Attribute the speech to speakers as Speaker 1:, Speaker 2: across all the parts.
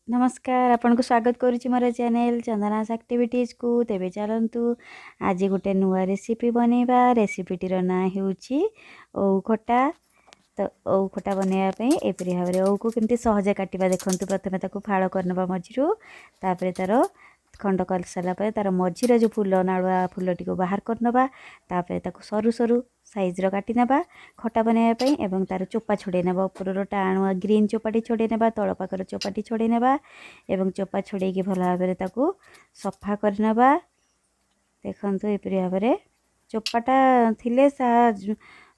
Speaker 1: ନମସ୍କାର, ଆପଣଙ୍କୁ ସ୍ୱାଗତ କରୁଛି ମୋର ଚ୍ୟାନେଲ୍ ଚନ୍ଦନାସ୍ ଆକ୍ଟିଭିଟିଜ୍କୁ। ତେବେ ଚାଲନ୍ତୁ, ଆଜି ଗୋଟେ ନୂଆ ରେସିପି ବନେଇବା। ରେସିପିଟିର ନାଁ ହେଉଛି ଓଉ ଖଟା। ତ ଓଉ ଖଟା ବନେଇବା ପାଇଁ ଏପରି ଭାବରେ ଓଉକୁ କେମିତି ସହଜେ କାଟିବା ଦେଖନ୍ତୁ। ପ୍ରଥମେ ତାକୁ ଫାଳ କରିନେବା ମଝିରୁ। ତାପରେ ତା'ର ଖଣ୍ଡ କରିସାରିଲା ପରେ ତା'ର ମଝିର ଯେଉଁ ଫୁଲ, ନାଳୁଆ ଫୁଲଟିକୁ ବାହାର କରିନେବା। ତାପରେ ତାକୁ ସରୁ ସରୁ ସାଇଜ୍ର କାଟି ନେବା ଖଟା ବନେଇବା ପାଇଁ ଏବଂ ତା'ର ଚୋପା ଛଡ଼େଇ ନେବା। ଉପରର ଟାଣୁଆ ଗ୍ରୀନ୍ ଚୋପାଟି ଛଡ଼େଇ ନେବା, ତଳ ପାଖର ଚୋପାଟି ଛଡ଼େଇ ନେବା ଏବଂ ଚୋପା ଛଡ଼େଇକି ଭଲ ଭାବରେ ତାକୁ ସଫା କରିନେବା। ଦେଖନ୍ତୁ, ଏପରି ଭାବରେ ଚୋପାଟା ଥିଲେ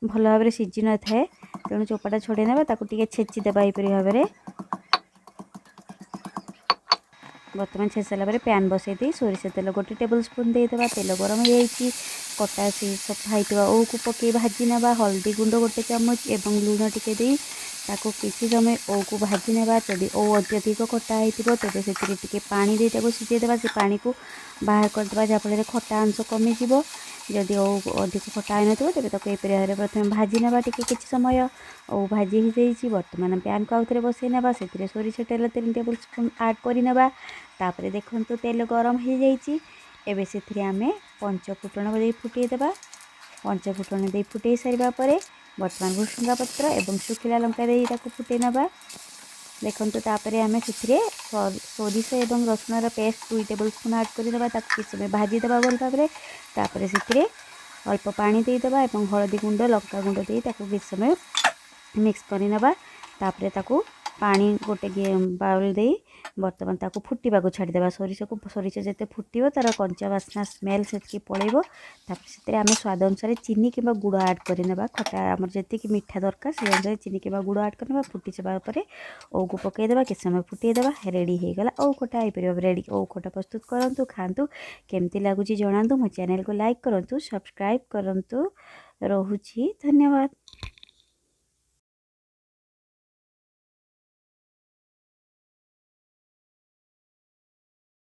Speaker 1: ଭଲ ଭାବରେ ସିଝି ନଥାଏ, ତେଣୁ ଚୋପାଟା ଛଡ଼େଇ ନେବା। ତାକୁ ଟିକେ ଛେଚି ଦେବା ଏହିପରି ଭାବରେ। ବର୍ତ୍ତମାନ ଛେଚି ସାରିଲା ପରେ ପ୍ୟାନ୍ ବସେଇ ଦେଇ ସୋରିଷ ତେଲ 1 ଟେବୁଲ୍ ସ୍ପୁନ୍ ଦେଇଦେବା। ତେଲ ଗରମ ହେଇଯାଇଛି। କଟା ସେ ସଫା ହେଇଥିବା ଓଉକୁ ପକାଇ ଭାଜି ନେବା। ହଳଦୀ ଗୁଣ୍ଡ 1 ଚାମଚ ଏବଂ ଲୁଣ ଟିକେ ଦେଇ ତାକୁ କିଛି ସମୟ ଓଉକୁ ଭାଜି ନେବା। ଯଦି ଓଉ ଅତ୍ୟଧିକ ଖଟା ହେଇଥିବ, ତେବେ ସେଥିରେ ଟିକେ ପାଣି ଦେଇ ତାକୁ ସିଝେଇ ଦେବା। ସେ ପାଣିକୁ ବାହାର କରିଦେବା, ଯାହାଫଳରେ ଖଟା ଅଂଶ କମିଯିବ। ଯଦି ଓଉ ଅଧିକ ଖଟା ହେଇନଥିବ, ତେବେ ତାକୁ ଏପରି ଭାବରେ ପ୍ରଥମେ ଭାଜି ନେବା ଟିକେ କିଛି ସମୟ। ଓଉ ଭାଜି ହେଇଯାଇଛି। ବର୍ତ୍ତମାନ ପ୍ୟାନ୍କୁ ଆଉଥରେ ବସେଇ ନେବା। ସେଥିରେ ସୋରିଷ ତେଲ 3 ଟେବୁଲ୍ ସ୍ପୁନ୍ ଆଡ଼୍ କରିନେବା। ତାପରେ ଦେଖନ୍ତୁ, ତେଲ ଗରମ ହେଇଯାଇଛି। ଏବେ ସେଥିରେ ଆମେ ପଞ୍ଚ ଫୁଟଣ ଦେଇ ଫୁଟେଇ ଦେବା। ପଞ୍ଚ ଫୁଟଣ ଦେଇ ଫୁଟେଇ ସାରିବା ପରେ ବର୍ତ୍ତମାନ ଭୃସୁଙ୍ଗା ପତ୍ର ଏବଂ ଶୁଖିଲା ଲଙ୍କା ଦେଇ ତାକୁ ଫୁଟେଇ ନେବା। ଦେଖନ୍ତୁ, ତାପରେ ଆମେ ସେଥିରେ ସୋରିଷ ଏବଂ ରସୁଣର ପେଷ୍ଟ 2 ଟେବୁଲ୍ ସ୍ପୁନ୍ ଆଡ଼୍ କରିଦେବା। ତାକୁ କିଛି ସମୟ ଭାଜିଦେବା ଭଲ ଭାବରେ। ତାପରେ ସେଥିରେ ଅଳ୍ପ ପାଣି ଦେଇଦେବା ଏବଂ ହଳଦୀ ଗୁଣ୍ଡ, ଲଙ୍କା ଗୁଣ୍ଡ ଦେଇ ତାକୁ କିଛି ସମୟ ମିକ୍ସ କରିନେବା। ତାପରେ ତାକୁ ପାଣି ଗୋଟେ ବାଉଲ୍ ଦେଇ ବର୍ତ୍ତମାନ ତାକୁ ଫୁଟିବାକୁ ଛାଡ଼ିଦେବା ସୋରିଷକୁ। ସୋରିଷ ଯେତେ ଫୁଟିବ, ତା'ର କଞ୍ଚା ବାସ୍ନା, ସ୍ମେଲ୍ ସେତିକି ପଳେଇବ। ତାପରେ ସେଥିରେ ଆମେ ସ୍ୱାଦ ଅନୁସାରେ ଚିନି କିମ୍ବା ଗୁଡ଼ ଆଡ଼୍ କରିନେବା। ଖଟା ଆମର ଯେତିକି ମିଠା ଦରକାର, ସେଇ ଅନୁସାରେ ଚିନି କିମ୍ବା ଗୁଡ଼ ଆଡ଼୍ କରିନେବା। ଫୁଟି ଯିବା ପରେ ଓଉକୁ ପକାଇଦେବା, କିଛି ସମୟ ଫୁଟେଇଦେବା। ରେଡ଼ି ହେଇଗଲା ଓଉ ଖଟା। ହେଇପାରିବ ରେଡ଼ି ଓଉ ଖଟା। ପ୍ରସ୍ତୁତ କରନ୍ତୁ, ଖାଆନ୍ତୁ, କେମିତି ଲାଗୁଛି ଜଣାନ୍ତୁ। ମୋ ଚ୍ୟାନେଲକୁ ଲାଇକ୍ କରନ୍ତୁ, ସବସ୍କ୍ରାଇବ୍ କରନ୍ତୁ। ରହୁଛି, ଧନ୍ୟବାଦ।